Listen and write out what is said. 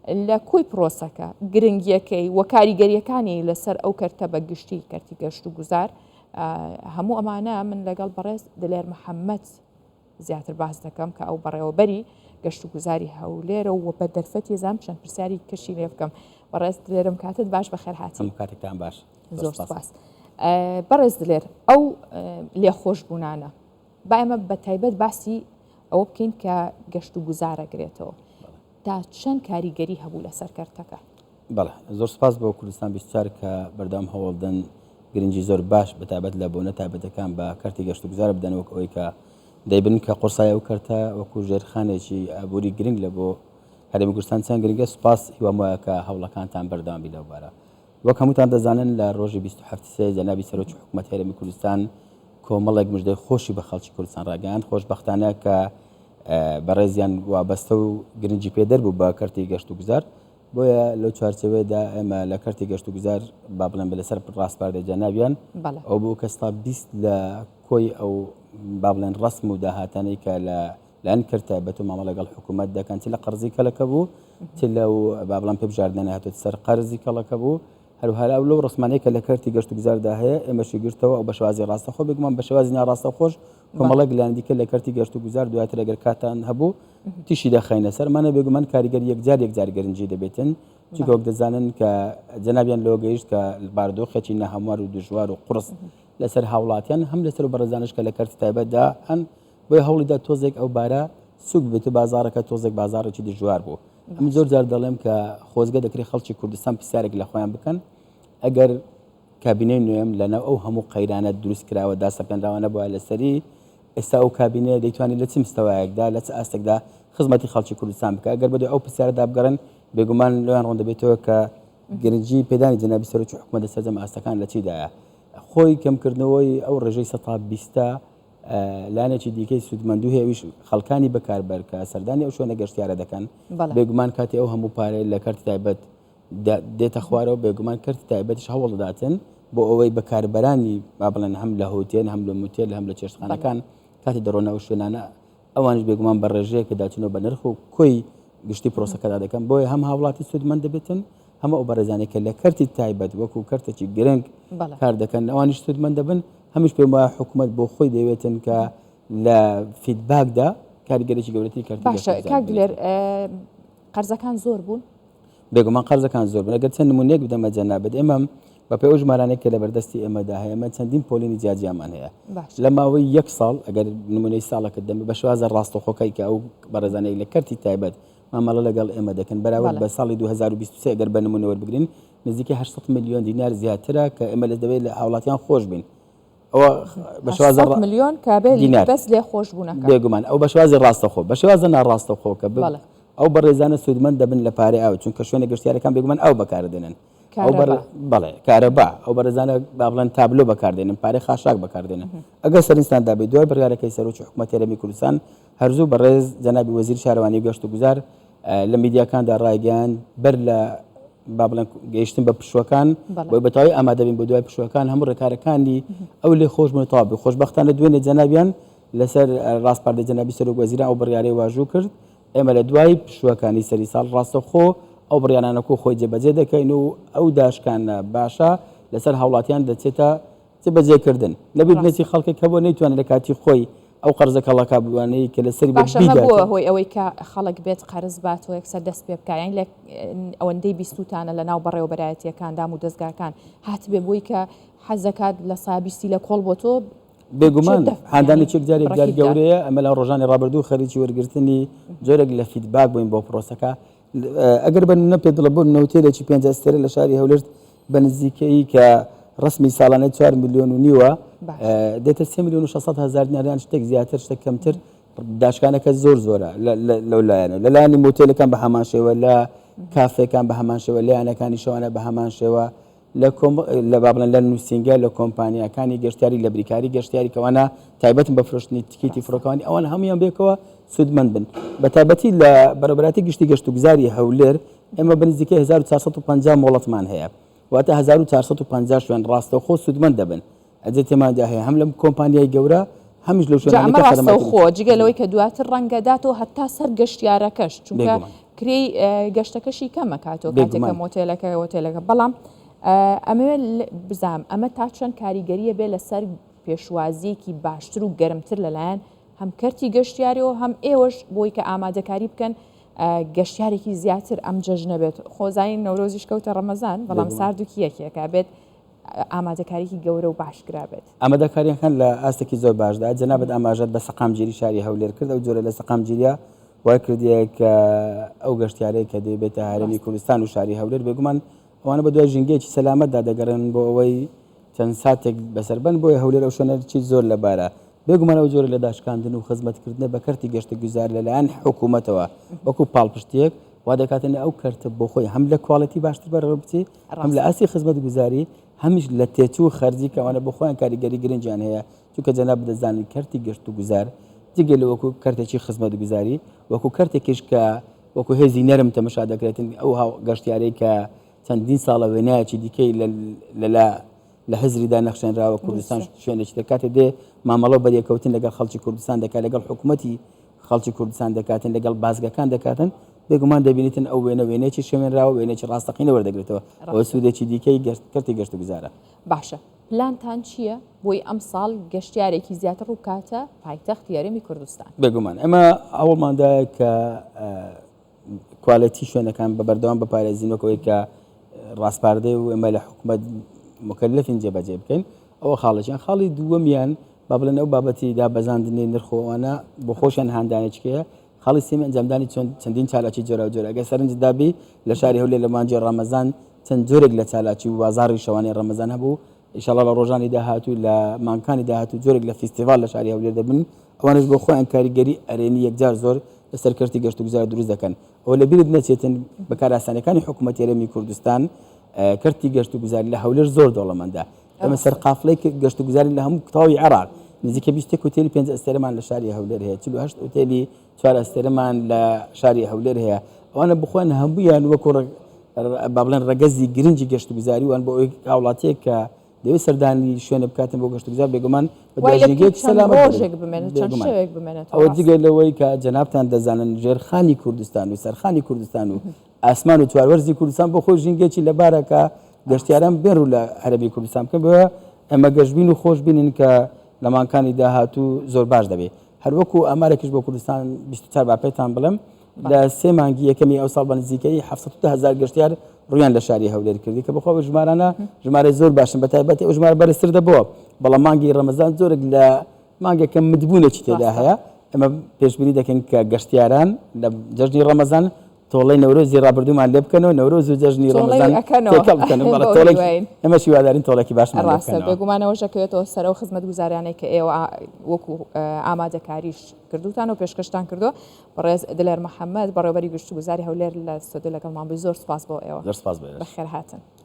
لە کۆی پرۆسەکە، گرنگییەکەی و کاریگەرییەکانی لەسەر ئەو کەرتە بە گشتی، کەرتی گەشتوگوزار، هەموو ئەمانە من لەگەڵ بەڕێز دلێر محەممەد زیاتر باس دەکەم کە ئەو بەڕێوەبەری گەشتوگوزاری هەولێرە و بە دەرفەتی زام چەند پرسیاری کەشی لێ بکەم. بەڕێز دلێرم کاتت باش بەخێر هاتی. هەموو کاتێکتان باش. زۆر سپاس. بەڕێز دلێر ئەو لێخۆشبوونانە با ئێمە بە تایبەت باسی ئەوە بکەین کە گەشتوگوزارەگرێتەوە. تا چەند کاریگەری هەبوو لەسەر کەرتەکە؟ بەڵێ زۆر سپاس بۆ کوردستان 24 کە بەردەوام هەوڵدەن گرنگی زۆر باش بەتایبەت لە بۆنە تایبەتەکان بە کەرتی گەشتوگوزار بدەن وەک ئەوەی کە دەیبن کە قورسای ئەو کەرتە وەکو ژێرخانێکی ئابووری گرنگ لە بۆ هەرێمی کوردستان چەند گرنگە سپاس هیوام وایە کە هەوڵەکانتان بەردەوام بی لەو بارە وەک هەمووتان دەزانن لە ڕۆژی 27 سێ جەنابی سەرۆکی حکوومەت هەرێمی کوردستان کۆمەڵێک مژدەی خۆشی بە خەڵکی کوردستان ڕاگەیاند خۆشبەختانە کە بەڕێزیان وابەستە و گرنگی پێدەر بوو بە کەرتی گەشت و گوزار بۆیە لەو چوارچێوەیەدا ئێمە لە کەرتی گەشت و گوزار با بڵێن بە لەسەر ڕاسپاردەی جەنابیان ئەو بوو کە ستا 20 لە کۆی ئەو با بڵێن ڕسم و داهاتانەی کە لە لایەن کەرت تایبەت و مامەڵە لەگەڵ حکوومەت دەکەن چ لە قەرزی کەلەکە بوو چ لەو با بڵێن پێبژاردنە هاتووە سەر قەرزی کەڵەکە بوو هەروەها ئەو لەو ڕسمانەی کە لە کەرتی گەشتوگوزاردا هەیە ئێمەشی گرتەوە ئەو بە شێوازی ڕاستەخۆ بێگومان بە شێوازی ناڕاستەوخۆش کۆمەڵێک لایەن دیکە لە کەرتی گەشتوگوزار دواتر ئەگەر کاتان هەبوو تیشی دەخەینە سەر ئەمانە بێگومان کاریگەری یەکجار یەکجار گرنگی دەبێتن چونکە وەک دەزانن کە جەنابیان لەوە گەیشت کە بارودۆخێکی ناهەموار و دژوار و قوڕس لەسەر هاوڵاتیان هەم لەسەر و بەڕێزانش کە لە کەرتی تایبەتدا هەن بۆیە هەوڵیدا تۆزێک ئەو بارە سوک بێت و بازاڕەکە تۆزێک بازاڕێکی دژوار بوو من زۆر جار دەڵێم کە خۆزگە دەکرێت خەڵکی کوردستان پرسیارێک لە خۆیان بکەن ئەگەر کابینەی نوێم لەناو ئەو هەموو قەیرانە دروست کراوە داسەپێنراوە نەبووە لەسەری ئێستا ئەو کابینەیە دەیتوانێت لە چ مستەوایەکدا لە چ ئاستێکدا خزمەتی خەڵکی کوردستان بکە ئەگەر بەدوای ئەو پرسیارەدا بگەڕێن بێگومان لۆیان ڕوون دەبێتەوە کە گرنگی پێدانی جەنابی سەرۆکی حکومەت لە سەرجەم ئاستەکان لە چیدایە خۆی کەمکردنەوەی ئەو ڕێژەی سەتا بیستە لایەنێکی دیکەی سوودمەندو هەیە ئەویش خەڵکانی بەکاربەر کە سەردانی ئەو شوێنە گەشتیارە دەکەن بێگومان کاتی ئەو هەموو پارەیە لە کەرتی تایبەت دێتە خوارەوە بێگومان کەرتی تایبەتیش هەوڵ دەداتن بۆ ئەوەی بەکاربەرانی با بڵێن هەم لە هۆتێل هەم لە موتێل هەم لە چێشتخانەکان کاتی دەڕۆنە ئەو شوێنانە ئەوانیش بێگومان بە ڕێژەیەک پێداچوونەوە بە نرخ و کۆی گشتی پرۆسەکەدا دەکەن بۆیە هەم هاوڵاتی سوودمەند دەبێتن هەموو ئەو بەڕێزانەی کە لە کەرتی تایبەت وەکو کەرتێکی گرنگ کار دەکەن ئەوانیش سوودمەند دەبن هەمیش پێم وایە حکوومەت بۆ خۆی دەوێتن کە لە فیدباکدا کاریگەرێکی گەورەتری کەرتی باشە کاک دلێر قەرزەکان زۆر بوون؟ بێگومان قەرزەکان زۆر بوون ئەگەر چەند نمونەیەک بدەمە جەنابت ئێمە بە پێی ئەو ژمارانەی کە لە بەردەستی ئێمەدا هەیە ئێمە چەندین پۆلینی جیاجیامان هەیە لە ماوەی یەک ساڵ ئەگەر نمونەی ساڵەکە دەم بە شێوازە ڕاستەوخۆکەی کە ئەو بەڕێزانەی لە کەرتی تایبەت مامەڵە لەگەڵ ئێمە دەکەن بەراورد بە ساڵی 2023 ئەگەر بە نمونە وەربگرین نزیکەی 800 ملیۆن دینار زیاترە کە ئێمە لە دەوێت لە هاوڵاتیان خۆش بین ئەوە بە شێوازە ملیۆن کە بێ دینار بەس لێ خۆش بوونەکە بێگومان ئەو بە شێوازی ڕاستەخۆ بە شێوازە ناڕاستەخۆ کە ئەو بەڕێزانە سوودمەند دەبن لە پارەی ئاو چونکە شوێنە گەشتیارەکان بێگومان ئاو بەکاردێنن بەڵێ کارەبا ئەو بەڕێزانە با بڵێن تابلۆ بەکاردێنن پارەی خاشاک بەکاردێنن ئەگەر سەرنجتان دابێت دوای بڕیارەکەی سەرۆکی حکوومەت هەرێمی کوردستان هەرزوو بەڕێز جەنابی وەزیر شارەوانی و گەشت و گوزار لە میدیاکاندا ڕایگەیاند بەر لە با بڵێن گەیشتن بە پشووەکان بۆی بەتەواوی ئامادە بین بۆ دوای پشووەکان هەموو ڕێکارەکانی ئەو لێ خۆش بوون تەواو بێ خۆشبەختانە دوێنێ جەنابیان لەسەر ڕاسپاردەی جەنابی سەرۆک وەزیران ئەو بڕیارەی واژوو کرد ئێمە لە دوای پشووەکانی سەری ساڵ ڕاستەوخۆ ئەو بڕیارانە کو خۆی جێبەجێ دەکەین و ئەو داشکانە باشە لەسەر هاوڵاتیان دەچێتە جێبەجێکردن. لەبیر نەچی خەڵکێک هەبووە نەیتوانێت لە کاتی خۆی ئەو قەرزە کەڵەکەبووانەی کە لەسەری بوو باشە ئەمە بووە بیداتەوە. هۆی ئەوەی کە خەڵک بێت قەرز بات و یەکسەر دەست پێ بکا یانی لە ئەوەندەی بیستووتانە لە ناو بەڕێوەبەرایەتییەکان دام و دەزگاکان هاتبێ بۆی کە حەز دەکات لە سا بیستی لە کۆڵ بۆ تۆ بێگومان هاندانێکی یەکجار یەکجار گەورەیە، ئەمە لە ڕۆژانی ڕابردوو خەریکی وەرگرتنی جۆرێک لە feedback بووین بۆ پرۆسەکە، ئەگەر بە نمونە پێت بڵێم بۆ نمونە هوتێلێکی پێنج ئەستێرە لە شاری هەولێر بە نزیکەیی کە ڕسمی ساڵانە 4 میلیۆن و نیوە دێتە 3 میلیۆن و 600 هەزار دینار یان شتێک زیاتر شتێک کەمتر داشکانەکە زۆر زۆرە لەو لایەنە لە لایەنی مۆتێلەکان بە هەمان شێوە لە کافێکان بە هەمان شێوە لە یانەکانی شەوانە بە هەمان شێوە لە کۆم لە با بڵێن لە نووسینگە لە کۆمپانیاکانی گەشتیاری لە بریکاری گەشتیاری کەوانە تایبەتن بە فرۆشتنی تیکیتی فڕۆکەوانی ئەوان هەموویان بێکەوە سوودمەند بن بە تایبەتی لە بەڕێوەبەرایەتی گشتی گەشتوگوزاری هەولێر ئێمە بە نزیکەی 1450 مۆڵەتمان هەیە واتە 1450 شوێن ڕاستەوخۆ سوودمەند دەبن ئەجێ تێماندا هەیە هەم لەم کۆمپانیای گەورە هەمیش لەو جا شوێنانەی ئەمە کە خەدەماتی ڕاستەوخۆ جگە لەوەی کە دواتر ڕەنگە داتەوە هەتا سەر گەشتیارەکەش چونکە بێگومان. کرێی گەشتەکەشی کەمە کاتۆ کاتێکە مۆتێلەکە هۆتێلەکە بەڵام ئەمەوێت بزانم ئەمە تا چەند کاریگەریە بێ لەسەر پێشوازیەکی باشتر و گەرمتر لەلایەن هەم کەرتی گەشتیاریەوە هەم ئێوەش بۆی کە ئامادەکاری بکەن گەشتیارێکی زیاتر ئەم جەژنە بێت خۆزانین نەورۆزیش کەوتە ڕەمەزان بەڵام ساردوکی یەکێکە بێت ئامادەکاریی گەورە و باش کرابێت. ئامادەکارییەکان لە ئاستێکی زۆر باشدا، جەنابت ئاماژەت بە سەقامگیری شاری هەولێر کرد، ئەو جۆرە لە سەقامگیرییە وای کردیە کە ئەو گەشتیارەی کە دەیبێتە هەرێمی کوردستان و شاری هەولێر بێگومان ئەوانە بە دوای ژینگەیەکی سەلامەتدا دەگەڕێن بۆ ئەوەی چەند ساتێک بەسەر بەن، بۆیە هەولێر ئەو شوێنەی زۆر لەبارە. بێگومان ئەو جۆرە لە داشکاندن و خزمەتکردنە بە کەرتی گەشتوگوزار لەلایەن حکوومەتەوە وەکو پاڵپشتییەک وا دەکاتن ئەو کەرتە بۆ خۆی هەم لە quality باشتر بەڕێوە بچێ هەم لە ئاستی خزمەتگوزاری هەمیش لە تێچوو و خەرجی کە ئەوانە بۆ خۆیان کاریگەری گرنگیان هەیە چونکە جەنابت دەزانن کەرتی گەشتوگوزار جگە لە وەکو کەرتێکی خزمەتگوزاری وەکو کەرتێکیش کە وەکو هێزی نەرم تەمەشا دەکرێتن ئەو هاو گەشتیارەی کە چەندین ساڵە وێنایەکی دیکەی لە لە هزریدا نەخشێنراوە کوردستان شوێنێکی تر کاتێ دێ مامەڵە و بەریەکەوتن لەگەڵ خەڵکی کوردستان دەکات لەگەڵ حکوومەتی خەڵکی کوردستان دەکاتن لەگەڵ بازگەکان دەکاتن بێگومان دەبینیتن ئەو وێنە وێنەیەکی شێوێنراوە وێنەیەکی ڕاستەقینە وەردەگرێتەوە ئەوە سوودێکی دیکەی گەشت کەرتی گەشتوگوزارە. باشە پلانتان چییە بۆی ئەمساڵ گەشتیارێکی زیاتر ڕووبکاتە پایتەختی هەرێمی کوردستان؟ بێگومان ئێمە هەوڵماندایە کە quality شوێنەکان بە بەردەوام بپارێزین وەک ئەوەی کە ڕاسپاردەی و ئێمە لە حکومەت مکلفین جێبەجێ بکەین ئەوە خاڵێکیان خاڵی دووەمیان با بڵێن ئەو بابەتی دابەزاندنی نرخ و ئەوانە بۆ خۆشیان هاندانێکیە خاڵی سێم ئەنجامدانی چۆن چەندین چالاکی جۆراوجۆر ئەگەر سەرنج دابی لە شاری هەولێر لە مانگی ڕەمەزان چەند جۆرێک لە چالاکی و بازاڕی شەوانەی ڕەمەزان هەبوو ئیشەڵا لە ڕۆژانی داهاتوو لە مانگانی داهاتوو جۆرێک لە فیستیڤاڵ لە شاری هەولێر دەبن ئەوانش بۆ خۆیان کاریگەری ئەرێنی یەکجار زۆر لەسەر کەرتی گەشتوگوزار دروست دەکەن ئەوە لەبیرت نەچێتن بە کارئاسانیەکانی حکوومەتی هەرێمی کوردستان کەرتی گەشتوگوزار لە هەولێر زۆر دەوڵەمەندە ئێمە سەرقافلەی گەشتوگوزاری لە هەموو تەواوی عێراق نزیکە 21 ئوتێلی پێنج ئەستێرەمان لە شاری هەولێر هەیە 48 ئوتێلی چوار ئەستێرەمان لە شاری هەولێر هەیە ئەوانە بخۆیان هەموویان وەکو با بڵێن ڕەگەزی گرنگی گەشتوگوزاری وان بۆ ئەوەی هاوڵاتیەک کە دەوێت سەردانی شوێنە بکاتن بۆ گەشتوگوزار بێگومان ڕۆژێک بمێنێت چەند شەوێک بمێنێت ئەوە جگە لەوەی کە جەنابتان دەزانن ژێرخانی کوردستان و سەرخانی کوردستان و ئاسمان و چواروەرزی کوردستان بۆ خۆی ژینگەیەکی لەبارە کە گەشتیاران بێن ڕوو لە هەرێمی کوردستان بکەن بۆیە ئێمە گەشبین و خۆشبینین کە لە مانگانی داهاتوو زۆر باش دەبێت هەروەکو ئامارێکیش بۆ کوردستان 24 با پێتان بڵێم لە سێ مانگی یەکەمی ئەو ساڵ بە نزیکەی 710 هەزار گەشتیار ڕویان لە شاری هەولێر کردی کە بەخۆ ژمارانە ژمارەی زۆر باشن بە تایبەتی ئەو ژمارە بەرزتر دەبەوە بەڵام مانگی ڕەمەزان زۆرێک لە مانگێکە متبوونێکی تێدا هەیە ئەمە پێشبینی دەکەین کە گەشتیاران لە جەژنی ڕەمەزان تۆڵەی نەورۆزی ڕابردوومان لێ بکەنەوە، نەورۆز و جەژنی ڕەمەزان تێکەڵ بکەن. بەڵێ تۆڵێک ئێمەش هیوادارین تۆڵێکی باشمان لێ بکەنەوە. ڕاستە، بێگومان ئەوەش ئەکەوێتەوە سەر ئەو خزمەتگوزاریانەی کە ئێوە وەکو ئامادەکاریش کردووتانە و پێشکەشتان کردووە. بەڕێز دلێر محەمەد، بەڕێوەبەری گشتگوزاری هەولێر لە ستۆدیۆ لەگەڵمان بووی، زۆر سوپاس بۆ ئێوە. زۆر سوپاس بۆ ئێوەش. بەخێرهاتن.